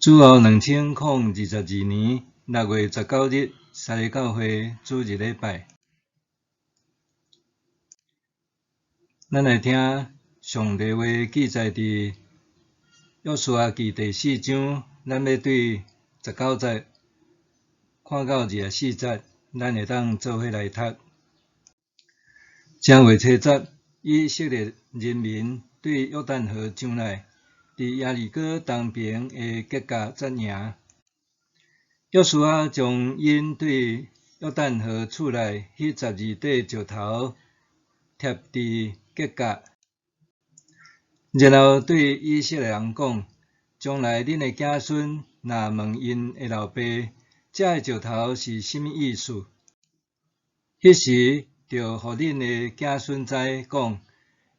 主後2022年6月19日，三个教會主日禮拜，咱來聽上帝話記載佇約書亞記第四章，咱欲對十九節看到24節，咱會當做伙來讀。正月初十，以色列人民對約旦河上來，佇耶利哥東爿的吉甲紮營。約書亞將𪜶對約旦河出來彼十二塊石頭貼佇吉甲，然後對以色列人講：將來恁的子孫若問𪜶的老爸，這个石頭是啥物意思？彼時著予恁的子孫知，講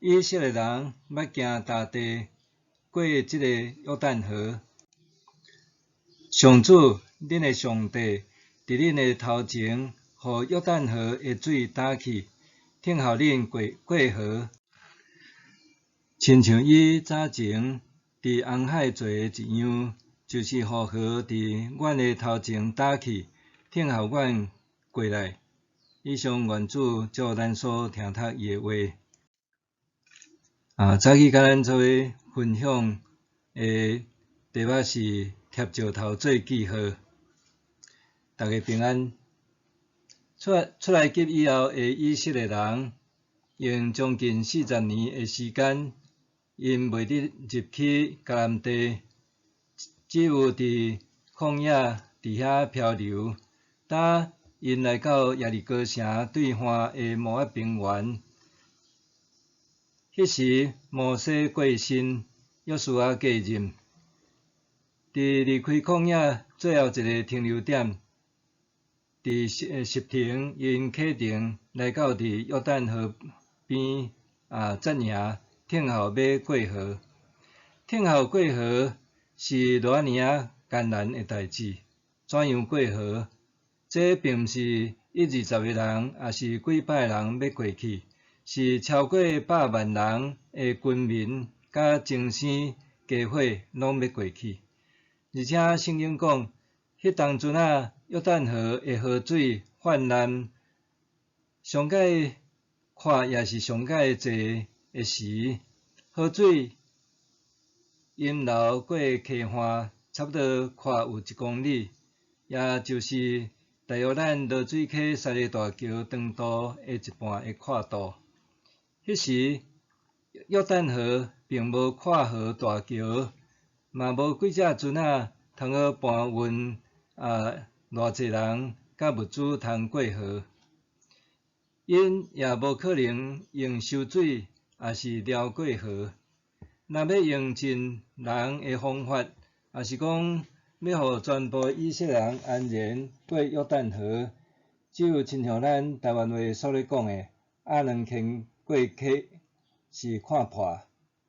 以色列人捌行乾地過這个約旦河。上主，恁的上帝，佇恁的頭前，予約旦河的水焦去，等候恁過過河，親像伊早前佇紅海做的一樣，就是予河佇阮的頭前焦去，等候阮過來。以上願主照咱所聽讀伊的話。啊，早起佮咱做伙分享的題目是貼石頭做記號。大家平安。出埃及以後的以色列人，用將近40年的時間，𪜶袂得入去迦南地，只有佇曠野佇遐漂流。當𪜶來到耶利哥城對岸的摩押平原，彼時摩西過身，約書亞繼任。佇離開曠野最後一个停留點，佇實亭𪜶啟程來到佇約旦河邊啊紮營，等候欲過河。等候過河是偌爾仔艱難的代誌。怎樣過河？這並毋是一二十个人，抑是幾百个人欲過去，是超過百萬人的軍民佮精生家伙攏欲過去。而且聖經講，彼當陣仔，約旦河的河水泛濫，上蓋闊也是上蓋濟的時，河水淹流過溪岸，差不多闊有一公里，也就是大約咱濁水溪三个大橋長度的一半的闊度。彼時約旦河並無跨河大橋，嘛無幾隻船仔通好搬運啊偌濟人佮物資通過河。𪜶也無可能用修水，抑是撩過河。若欲用盡人的方法，抑是講欲予全部以色列人安然過約旦河，只有親像咱台灣話所咧講的，鴨卵牽過溪是看破，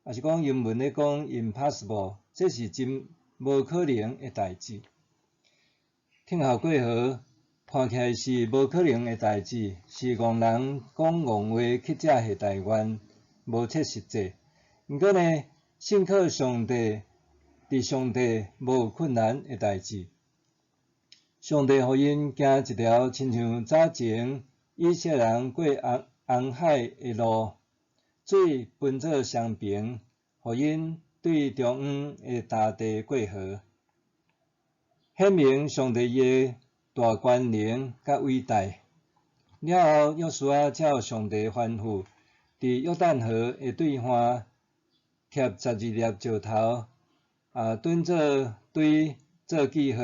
抑是講英文咧講 impossible，這是真無可能的代誌。等候過河，看起來是無可能的代誌，是戇人講戇話去遮下但願，無切實際。毋過呢，信靠上帝，佇上帝無困難的代誌。上帝予𪜶行一條親像早前以色列人過紅紅海的路，水分做雙爿，予𪜶對中央的乾地過河，顯明上帝伊的大權能佮偉大。了後，約書亞照上帝吩咐，佇約旦河的對岸貼十二粒石頭，啊，當做堆做記號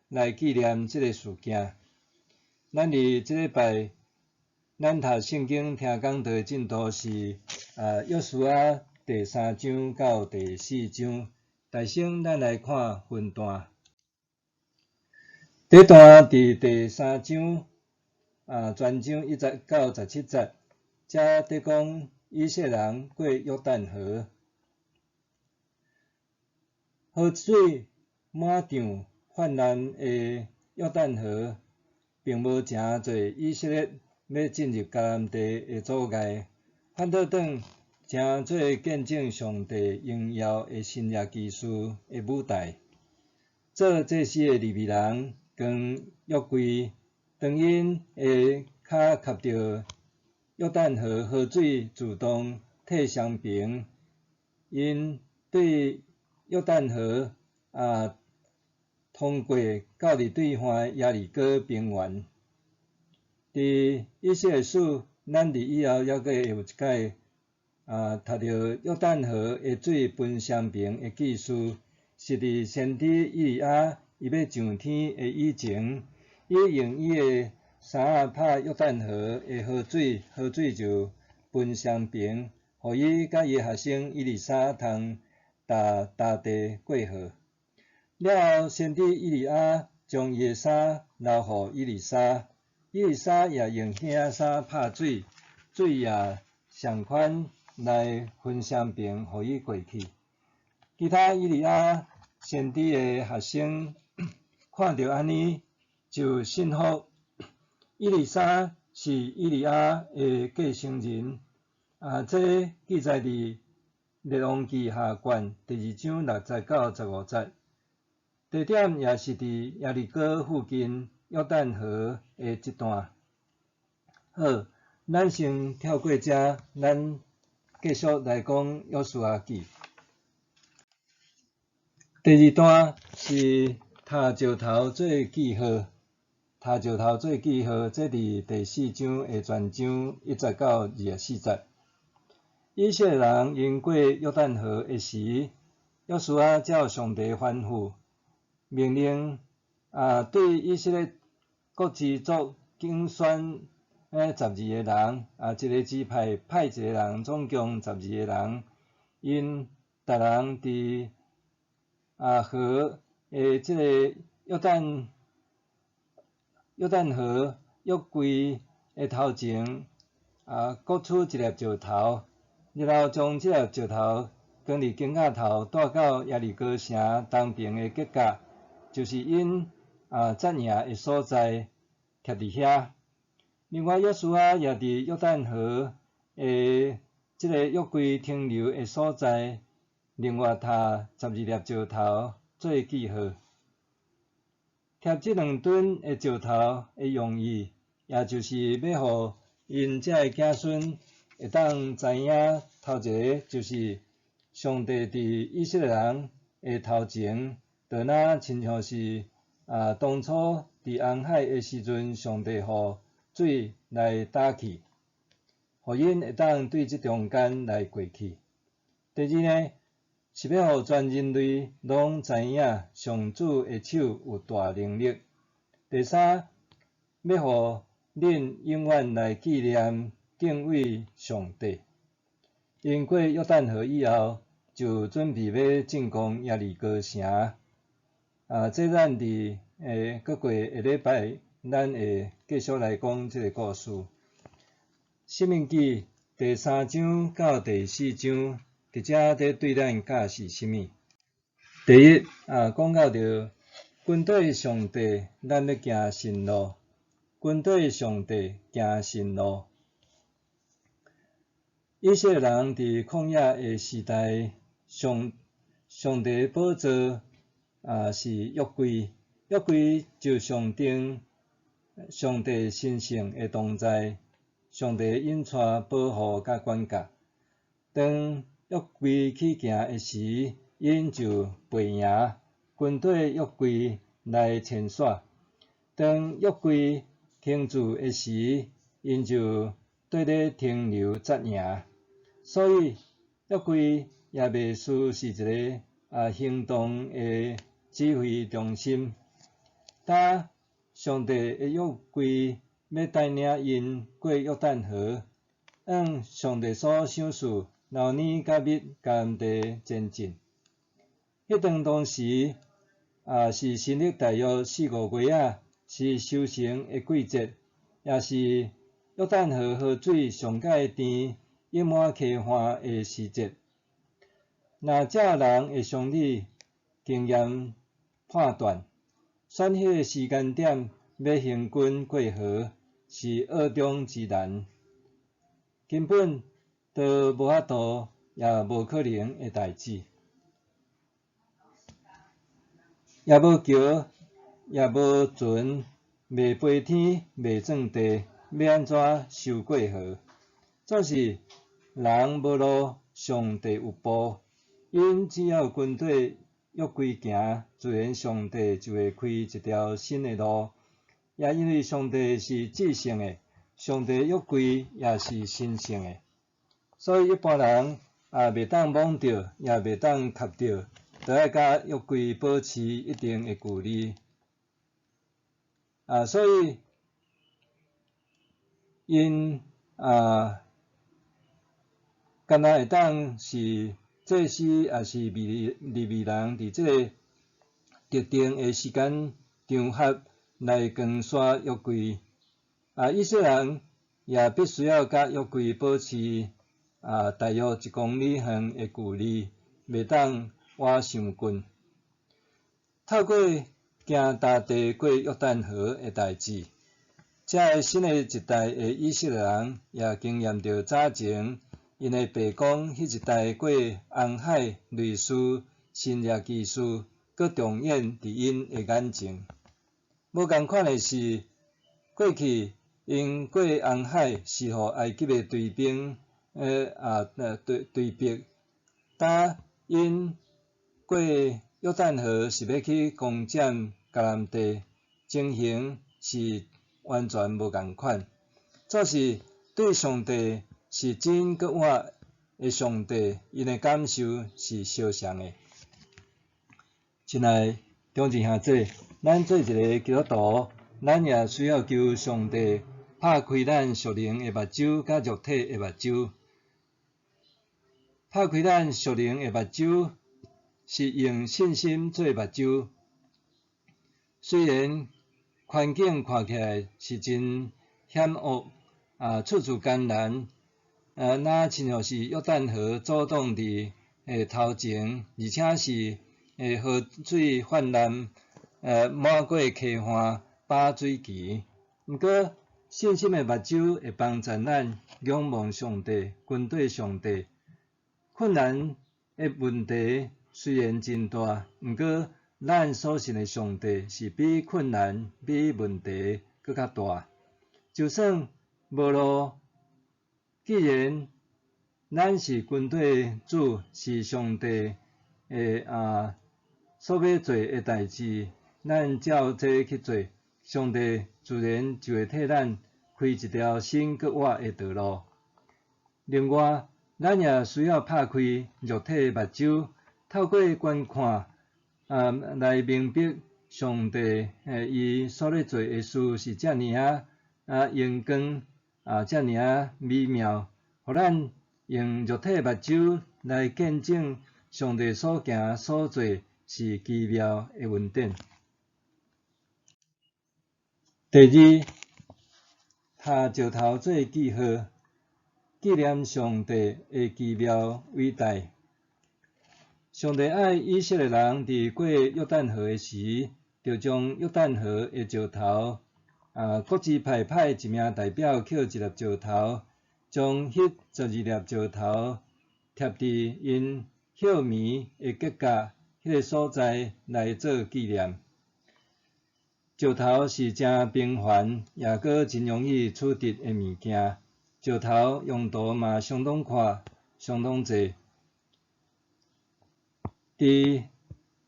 來紀念這个事件。咱佇這禮拜，咱讀聖經聽講道的進度是啊，約書亞第三章到第四章。首先，咱來看分段。第一段佇第三章啊，全章1節到17節，遮佇講以色列人過約旦河，河水滿漲泛濫的約旦河，並無成做以色列欲進入迦南地的阻礙，反倒轉成做見證上帝榮耀的神蹟奇事的舞台。做祭司的利未人扛約櫃，當𪜶的跤踏著約旦河河水自動退雙爿，𪜶對約旦河啊通過到佇對岸耶利哥平原。佇以色列史，咱佇以後猶閣會有一擺啊，踏著約旦河的水分雙爿的記事，是佇先知以利亞伊欲上天的以前，伊用伊的衫仔拍約旦河的河水，河水就分雙爿，予伊佮伊的學生以利沙通踏乾地過河。了後，先知以利亞將伊的衫留予以利沙，以利沙也用彼仔衫拍水，水也仝款來分雙爿，予伊過去。其他以利亞先知的學生看著按呢，就信服。以利沙是以利亞的繼承人，啊，這記載佇列王紀下卷第二章六節到十五節。地點也是佇耶利哥附近約旦河的這段。好，咱先跳過遮，咱繼續來講約書亞記。第二段是踏石頭做記號，踏石頭做記號，這佇第四章的全章一節到二十四節。以色列人𪜶過約旦河的時，約書亞照上帝吩咐，命令啊，對以色列各支族揀選十二個人，啊，一个支派派一個人，總共十二個人，𪜶逐人佇啊河的這個約旦河約櫃的頭前啊，各取一粒石頭，然後將這粒石頭扛佇肩胛頭，帶到耶利哥城東爿的吉甲，就是𪜶啊紮營的所在，貼佇遐。另外，約書亞也佇約旦河的這个約櫃停留的所在，另外踏十二粒石頭做記號。貼這兩墩的石頭的用意，也就是欲予𪜶遮的子孫會當知影，頭一个就是上帝佇以色列人的頭前，就若親像是啊當初佇紅海的時陣，上帝予水來打去，予𪜶會當對這中間來過去。第二呢，是欲予全人類攏知影上主的手有大能力。第三，欲予恁永遠來紀念敬畏上帝。𪜶過約旦河以後，就準備欲進攻耶利哥城。啊，這咱佇閣過下禮拜，咱會繼續來講這个故事。申命記第三章到第四章，佇遮佇對咱教示啥物？第一啊，講到著跟綴上帝，咱欲行新路；跟綴上帝，行新路。以色列人佇曠野的時代，上帝寶座啊是約櫃，約櫃就象徵上帝神聖的同在，上帝引帶保護佮管教。當約櫃起行的時，𪜶就排營，跟綴約櫃來遷徙。當約櫃停駐的時，𪜶就綴咧停留紮營。所以約櫃也袂輸是一个啊行動的指揮中心。當上帝的約櫃欲帶領𪜶過約旦河，按上帝所賞賜流奶佮蜜甘地前進。彼當當時啊是新曆大約四五月仔，是收成的季節，也是約旦河河水上蓋甜、溢滿溪岸的時節。若照人的常理經驗判斷，選彼个時間點欲行軍過河，是惡中之難，根本都無法度，也無可能的代誌。也無橋，也無船，袂飛天，袂鑽地，欲按怎修過河？總是人無路，上帝有步。𪜶只要跟綴約規行，自然上帝就會開一條新的路。也因為上帝是至聖的，上帝約規也是神聖的，所以一般人也袂當摸著，也袂當磕著，著愛佮約櫃保持一定的距離。啊，所以𪜶啊，敢若會當是祭司，抑是利未人，佇這个特定的時間場合來扛徙約櫃。啊，以色列人也必須要佮約櫃保持啊大約一公里遠的距離，袂當倚傷近。透過行踏地過約旦河的代誌，這个新的一代的以色列人也經驗著早前𪜶的爸公彼一代過紅海類似神蹟奇事，閣重演佇𪜶的眼前。無仝款的是，過去𪜶過紅海是予埃及的追兵啊追追逼，今𪜶過約旦河是欲去攻佔迦南地，情形是完全無仝款。總是對上帝是真閣活的上帝，𪜶的感受是相像的。親愛長子兄弟，咱做一个基督徒，咱也需要求上帝拍開咱屬靈的目睭，佮肉體的目睭。拍開咱屬靈的目睭，是用信心做目睭。雖然環境看起來是真險惡，啊，處處艱難，啊，若親像是約旦河阻擋佇頭前，而且是河水泛濫，滿過溪岸，飽水臍。毋過，信心的目睭會幫助咱仰望上帝，跟綴上帝。困難的問題雖然真大，毋過咱所信的上帝是比困難、比問題閣較大。就算無路，既然咱是跟綴主，是上帝的啊所欲做的代誌，咱照這去做，上帝自然就會替咱開一條新閣活的道路。另外，咱也需要拍開肉體的目睭，透過觀看啊，來明白上帝伊所咧做的事是遮爾仔啊榮光啊，遮爾仔美妙，予咱用肉體目睭來見證上帝所行所做是奇妙的恩典。第二，敲石頭做記號，紀念上帝的奇妙偉大。上帝愛以色列人佇過約旦河的時，就將約旦河的石頭，啊，各支派派一名代表抾一粒石頭，將彼12粒石頭貼佇𪜶歇暝的吉甲彼个所在來做紀念。石頭是誠平凡，也閣真容易取得的物件。石頭用途嘛相當闊，相當濟。佇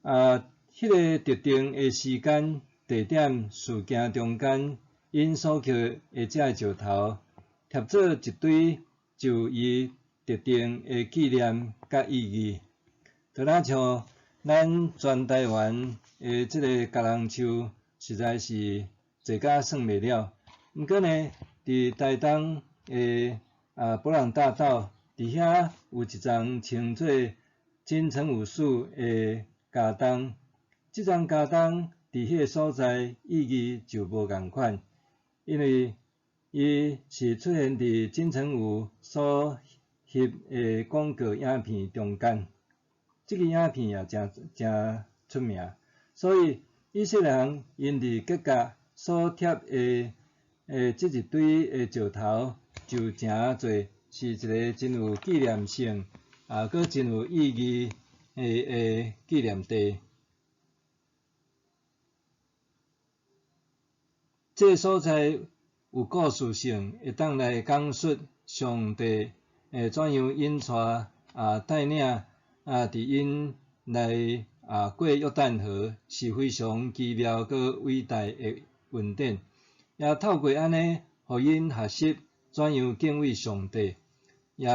啊，彼个特定的時間、地點、事件中間，𪜶所抾的這个石頭，貼做一堆，就有伊特定的紀念佮意義。就若像咱全台灣的這个嘉人樹，實在是濟甲算袂了。毋過呢，佇台東的啊伯朗大道，佇遐有一叢稱做金城武樹的茄苳，這叢茄苳佇彼个所在意義就無仝款，因為伊是出現佇金城武所翕的廣告影片中間，這个影片也誠誠出名，所以以色列人𪜶佇吉甲所貼的這一堆的石頭，就成做是一个真有紀念性，啊，閣真有意義的紀念地。這个所在有故事性，會當來講述上帝會怎樣引帶啊帶領啊佇𪜶來啊過約旦河，是非常奇妙閣偉大的恩典。也透過按呢，予𪜶學習怎樣敬畏上帝，也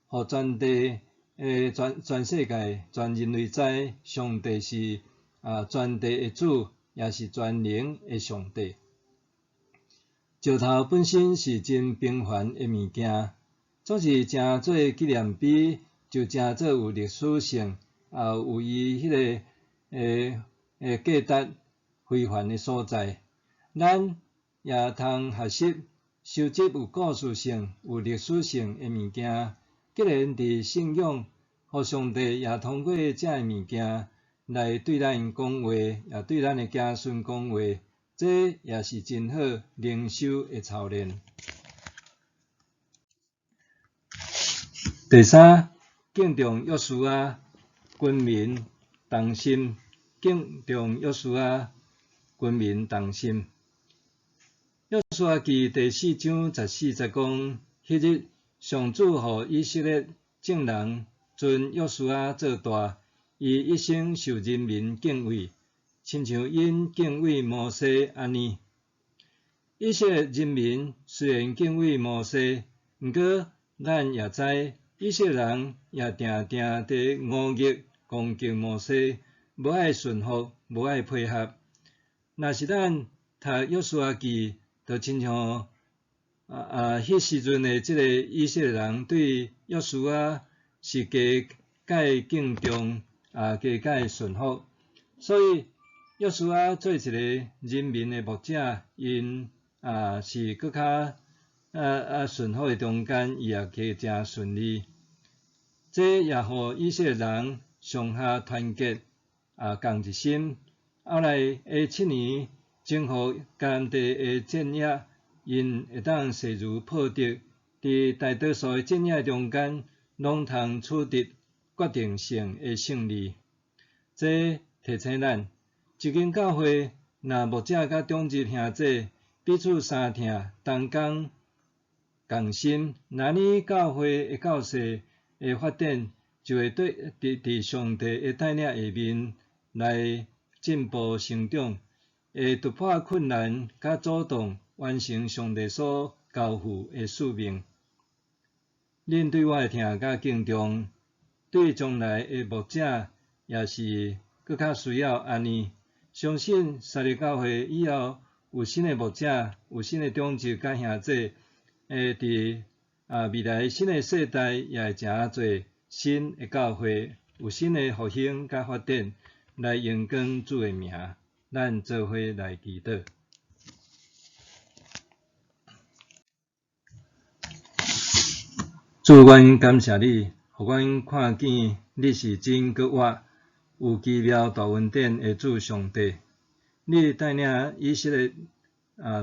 予全地的全全世界全人類知上帝是啊全地的主，也是全能的上帝。石頭本身是真平凡的物件，總是成做紀念碑，就成做有歷史性，也有伊彼个的價值非凡的所在。咱也通學習收集有故事性、有歷史性的物件。既然佇信仰，予上帝也通過這个物件來對咱講話，也對咱的子孫講話，這也是真好靈修的操練。第三，敬重約書亞，軍民同心；敬重約書亞，軍民同心。約書亞記第四章十四節講，彼日上主予以色列眾人尊約書亞做大，伊一生受人民敬畏，親像𪜶敬畏摩西按呢。以色列人民雖然敬畏摩西，毋過咱也知以色列人也定定佇忤逆攻擊摩西，無愛順服，無愛配合。若是咱讀約書亞記，就親像彼時陣的這个以色列人對約書亞是加蓋敬重，加蓋順服。所以約書亞做一個人民的牧者，𪜶是閣較順服的中間，伊也加誠順利。這也予以色列人上下團結共一心。後來的七年征服迦南地的戰役，𪜶會當勢如破竹，佇大多數的戰役中間，攏通取得決定性的勝利。這提醒咱，一間教會若牧者佮長執兄弟彼此相疼同工仝心，那呢教會的教勢的發展就會對佇佇上帝的帶領下面來進步成長，會突破困難佮阻擋，完成上帝所交付的使命。恁對我的疼佮敬重，對將來的牧者也是閣較需要按呢。相信三立教會以後有新的牧者，有新的長執佮兄弟，會佇未來新的世代也會誠濟新的教會，有新的復興佮發展，來榮光主的名。咱做伙來祈禱。主，阮感謝你，予阮看見你是真閣活，有奇妙大恩典的主上帝。你帶領以色列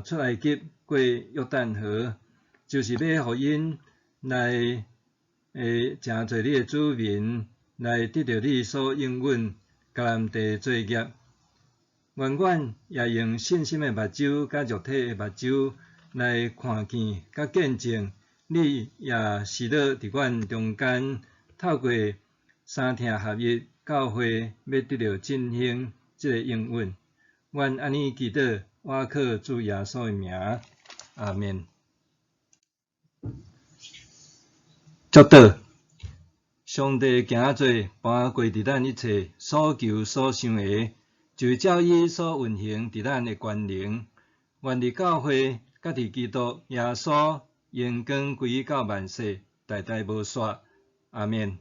出埃及過約旦河，就是欲予𪜶來成做你的子民，來得著你所應允迦南地做業。願阮也用信心的目睭佮肉體的目睭來看見佮見證，你也是咧佇阮中間，透過三疼合一教會欲得著振興這个應允。阮按呢祈禱，倚靠主耶穌的名，阿們。祝禱，上帝行做搬過佇咱一切所求所想的，就照伊所運行佇咱的權能。願佇教會佮佇基督耶穌榮光歸於到萬世，代代無煞。阿們。